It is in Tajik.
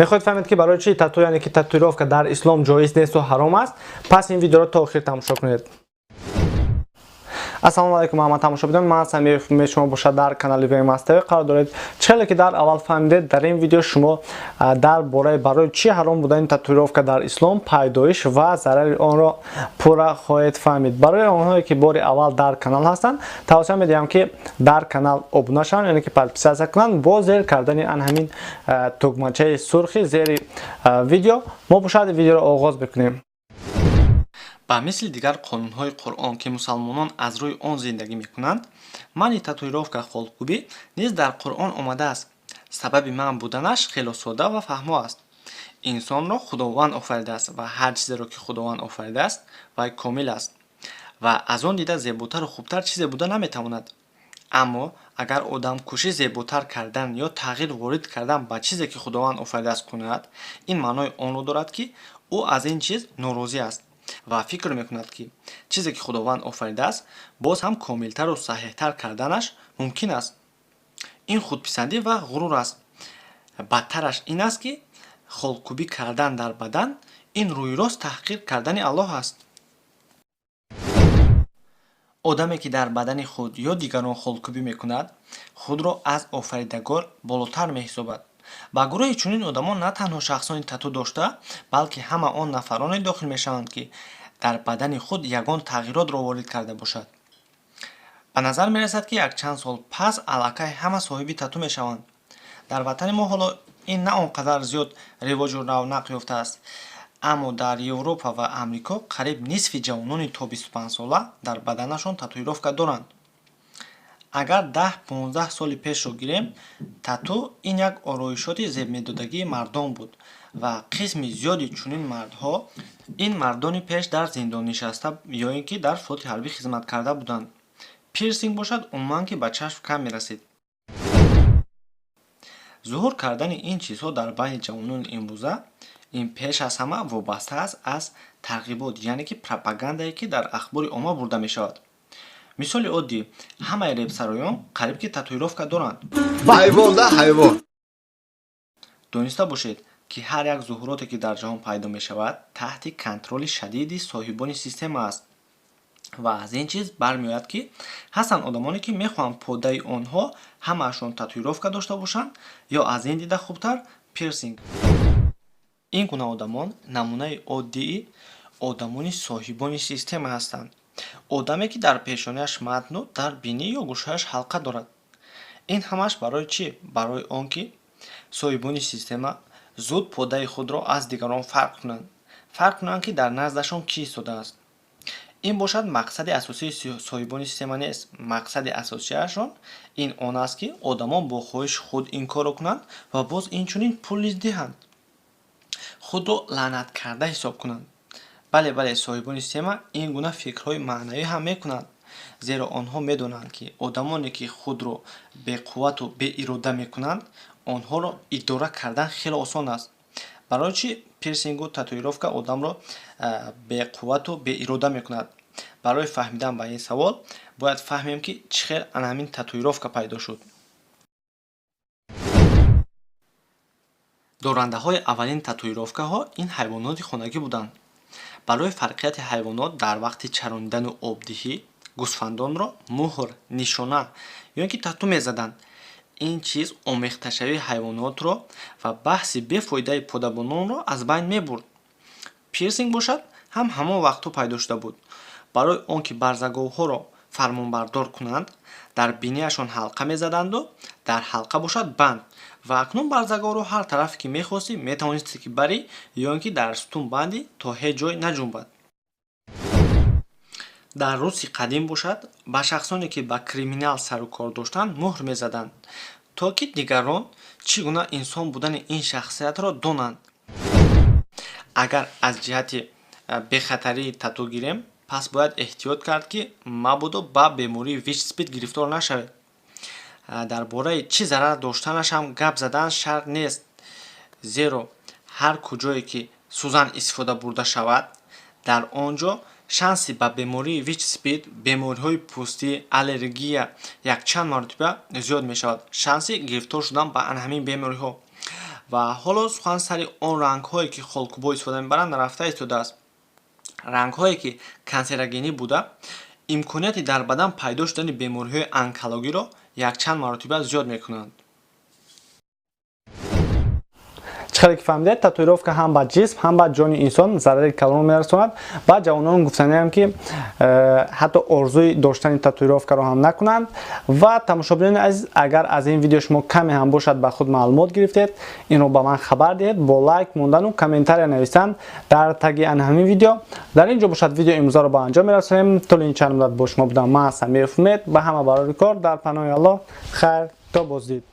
Мехоҳед фаҳмед, ки барои чӣ тату, яъне ки татуировка, дар ислом ҷоиз несту ҳаром аст? Пас ин видеоро то охир тамошо кунед. Ассалому алайкум, ҳама тамошобинон! Ман Самиев, шумо бошад дар канали ВМСТВ қарор доред. Чӣ ки дар аввал фаҳмидед, дар ин видео шумо дар бораи барои чӣ ҳаром будани татуировка дар ислом, пайдоиш ва зарари онро пурра хоҳед фаҳмид. Барои онҳое, ки бори аввал дар канал ҳастанд, тавсия медиҳам, ки дар канал обуна шаванд, яъне ки подписаться кунанд бо зер кардани ан ҳамин тугмачаи сурхи зери видео. Мо бошад видеоро оғоз бикунем. Ба мисли дигар қонунҳои Қуръон, ки мусалмонон аз рӯи он зиндагӣ мекунанд, манъи татуировка, холкӯбӣ низ дар Қуръон омадааст. Сабаби манъ буданаш хело сода ва фаҳмо аст. Инсонро Худованд офаридааст ва ҳар чизеро, ки Худованд офаридааст, вай комил аст ва аз он дида зеботару хубтар чизе буда наметавонад. Аммо агар одам кӯшиш зеботар кардан ё тағйир ворид кардан ба чизе, ки Худованд офаридааст, кунад, ин маънои онро дорад, ки ӯ аз ин чиз норозӣ аст ва фикр мекунад, ки чизе, ки Худованд офаридааст, боз ҳам комилтару саҳеҳтар карданаш мумкин аст. Ин худписандӣ ва ғурур аст. Бадтараш ин аст, ки холкӯбӣ кардан дар бадан ин рӯйрост таҳқир кардани Аллоҳ аст. Одаме, ки дар бадани худ ё дигарон холкӯбӣ мекунад, худро аз Офаридагор болотар меҳисобад. Ба гурӯҳи чунин одамон на танҳо шахсони тату дошта, балки ҳама он нафароне дохил мешаванд, ки дар бадани худ ягон тағйиротро ворид карда бошад. Ба назар мерасад, ки якчанд сол пас аллакай ҳама соҳиби тату мешаванд. Дар ватани мо ҳоло ин на он қадар зиёд ривоҷу равнақ ёфтааст, аммо дар Европа ва Амрико қариб нисфи ҷавонони то 25-сола дар баданашон татуировка доранд. Агар 10-15 соли пешро гирем, тату ин як ороишоти зебмедодагии мардон буд ва қисми зиёди чунин мардҳо ин мардони пеш дар зиндон нишаста ё ин ки дар флоти ҳарбӣ хизмат карда буданд. Пирсинг бошад, умуман ки ба чашм кам мерасид. Зуҳур кардани ин чизҳо дар байни ҷавонони имрӯза ин пеш аз ҳама вобаста аст аз тарғибот, яъне ки пропагандае, ки дар ахбори омма бурда мешавад. Мисоли оддӣ: ҳамаи репсароён қариб ки татуировка доранд. Ҳайвон да, ҳайвон. Дониста бошед, ки ҳар як зуҳуроте, ки дар ҷаҳон пайдо мешавад, таҳти контроли шадиди соҳибони система аст ва аз ин чиз бармеояд, ки ҳастанд одамоне, ки мехоҳанд подаи онҳо ҳамаашон татуировка дошта бошанд ё аз ин дида хубтар пирсинг. Ин гуна одамон намунаи оддии одамони соҳибони система ҳастанд. Одаме, ки дар пешонааш матну дар бинӣ ё гӯшааш ҳалқа дорад. Ин ҳамааш барои чӣ? Барои он ки соҳибони система зуд подаи худро аз дигарон фарқ кунанд, фарқ кунанд, ки дар наздашон кӣ истодааст. Ин бошад мақсади асосии соҳибони система нест. Мақсади асосиашон ин он аст, ки одамон бо хоҳиши худ ин корро кунанд ва боз инчунин пул низ диҳанд, худро лаънаткарда ҳисоб кунанд. Бале, бале, соҳибони система ин гуна фикрҳои маънавӣ ҳам мекунанд, зеро онҳо медонанд, ки одамоне, ки худро беқуввату беирода мекунанд, онҳоро идора кардан хеле осон аст. Барои чӣ пирсингу татуировка одамро беқуввату беирода мекунад? Барои фаҳмидан ба ин савол бояд фаҳмем, ки чӣ хел ана ҳамин татуировка пайдо шуд. Дорандаҳои аввалин татуировкаҳо ин ҳайвоноти хонагӣ буданд. Барои фарқияти ҳайвонот дар вақти чаронидану обдиҳӣ гӯсфандонро муҳр, нишона ё ин ки тату мезаданд. Ин чиз омехташавии ҳайвонотро ва баҳси бефоидаи подабононро аз байн мебурд. Пирсинг бошад, ҳам ҳамон вақтҳо пайдо шуда буд. Барои он ки барзаговҳоро фармонбардор кунанд, дар бинияшон ҳалқа мезаданду дар ҳалқа бошад банд, ва акнун барзаговро ҳар тарафе ки мехостӣ, метавонистӣ ки барӣ ё ин ки дар сутун бандӣ, то ҳеҷ ҷой наҷунбад. Дар Руси қадим бошад, ба шахсоне, ки ба криминал сару кор доштанд, муҳр мезаданд, то ки дигарон чӣ гуна инсон будани ин шахсиятро донанд. Агар аз ҷиҳати бехатарии тату гирем, пас бояд эҳтиёт кард, ки мабодо ба бемории ВИЧ СПИД гирифтор нашавед. Дар бораи чӣ зарар доштанаш ҳам гап задан шарт нест, зеро ҳар куҷое ки сӯзан истифода бурда шавад, дар он ҷо шанси ба бемории ВИЧ СПИД, бемориҳои пӯстӣ, аллергия якчанд маротиба зиёд мешавад, шанси гирифтор шудан ба ана ҳамин бемориҳо. Ва ҳоло сухан сари он рангҳое, ки холкӯбҳо истифода мебаранд, нарафта истодааст. Рангҳое, ки канцерогенӣ буда, имконияти дар бадан пайдо шудани бемориҳои онкологиро якчанд маротиба зиёд мекунанд. Чӣ ки фаҳмидед, татуировка ҳам ба ҷисм, ҳам ба ҷони инсон зарари калон мерасонад. Ба ҷавонон гуфтаниам, ки ҳатто орзуи доштани татуировкаро ҳам накунанд. Ва тамошобинони азиз, агар аз ин видео шумо каме ҳам бошад ба худ маълумот гирифтед, инро ба ман хабар диҳед бо лайк мондану комментария нависан дар таги ан ҳамин видео. Дар ин ҷо бошад, видео имрӯзаро ба анҷом мерасонем. Тӯли ин чанд муддат бо шумо будам ман, Самиев Умед. Ба ҳама барори кор, дар паноҳи Аллоҳ, хайр то боздид.